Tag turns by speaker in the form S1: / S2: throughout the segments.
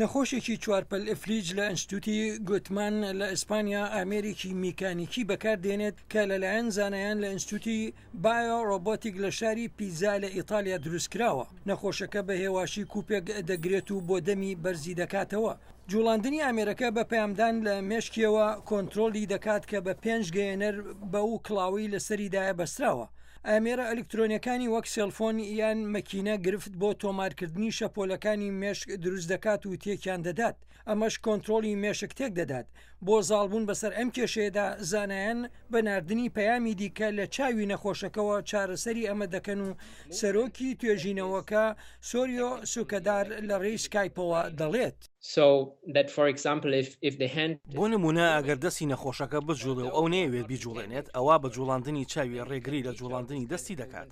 S1: نەخۆشێکی چوارپەل ئفلیج لە ئەنستوتی گوتمان لە ئیسپانیا ئامێرێکی میکانیکی بەکاردێنێت کە لەلایەن زانایان لە ئینستوتی بایۆ ڕۆبۆتیک لە شاری پیزا لە ئیتالیا دروستکراوە. نەخۆشەکە بە هێواشی کوپێک دەگرێت و بۆ دەمی بەرزی دەکاتەوە. جوڵاندنی ئامێرەکە بە پەیامدان لە مێشکیەوە کۆنترۆڵی دەکات کە بە پێنج گەیەنەر بەو کڵاوەی لەسەریدایە بەستراوە. ئامێرە ئەلکترۆنیەکانی وەک سێلفۆن یان مەکینە گرفت بۆ تۆمارکردنی شەپۆلەکانی مێشک دروست دەکات و تێکیان دەدات، ئەمەش کۆنترۆڵی مێشک تێک دەدات. بۆ زاڵبوون بەسەر ئەم کێشەیەدا زانایان بە ناردنی پەیامی دیکە لە چاوی نەخۆشەکەوە چارەسەری ئەمە دەکەن و سەرۆکی توێژینەوەکە سۆریۆ سوکەدار لە ڕێی سکایپەوە دەڵێت.
S2: بۆ نموونە ئەگەر دەستی نەخۆشەکە بجوڵێ و ئەو نەیەوێت بیجوڵێنێت ئەوا بە جوڵاندنی چاوی ڕێگری لە جوڵاندنی دەستی دەکات.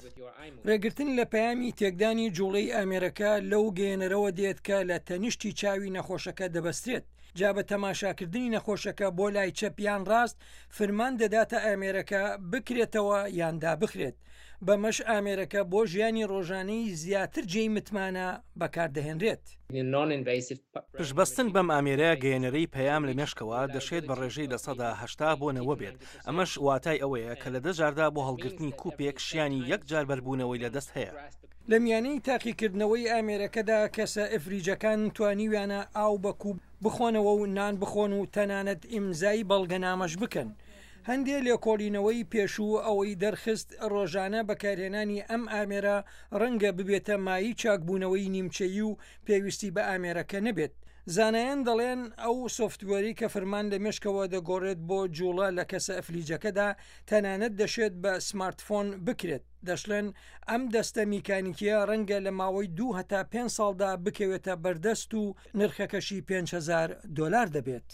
S1: ڕێگرتن لە پەیامی تێکدانی جوڵەی ئامێرەکە لەو گەیەنەرەوە دێت کە لە تەنیشتی چاوی نەخۆشەکە دەبەسترێت. جا بە تەماشاکردنی نەخۆشەکە بۆ لای چەپ یان ڕاست فرمان دەداتە ئامێرەکە بکرێتەوە یان دابخرێت، بەمەش ئامێرەکە بۆ ژیانی ڕۆژانەی زیاتر جێی متمانە بەکاردەهێنرێت.
S2: پشتبەستن بەم ئامێرە گەیەنەرەی پەیام لە مێشکەوە دەشێت بە ڕێژەی 80% بۆ 90 بێت، ئەمەش واتای ئەوەیە کە لە دە جاردا بۆ هەڵگرتنی کوپێک شیانی یەک جار بەربوونەوەی لە دەست هەیە.
S1: لە میانەی تاقیکردنەوەی ئامێرەکەدا کەسە ئفریجەکان توانیویانە ئاو بە کوپ بخۆنەوە و نان بخۆن و تەنانەت ئیمزای بەڵگەنامەش بکەن. هەندێ لێکۆڵینەوەی پێشوو ئەوەی دەرخست ڕۆژانە بەکارهێنانی ئەم ئامێرە ڕەنگە ببێتە مایەی چاکبوونەوەی نیمچەیی و پێویستی بە ئامێرەکە نەبێت. زانایان دەڵێن ئەو سۆفتوێرەی کە فرمان لە مێشکەوە دەگۆڕێت بۆ جوڵە لە کەسە ئەفلیجەکەدا تەنانەت دەشێت بە سمارتفۆن بکرێت. دەشڵێن ئەم دەستە میکانیکیە ڕەنگە لە ماوەی دوو هەتا پێنج ساڵدا بکەوێتە بەردەست و نرخەکەشی 5000 دۆلار دەبێت.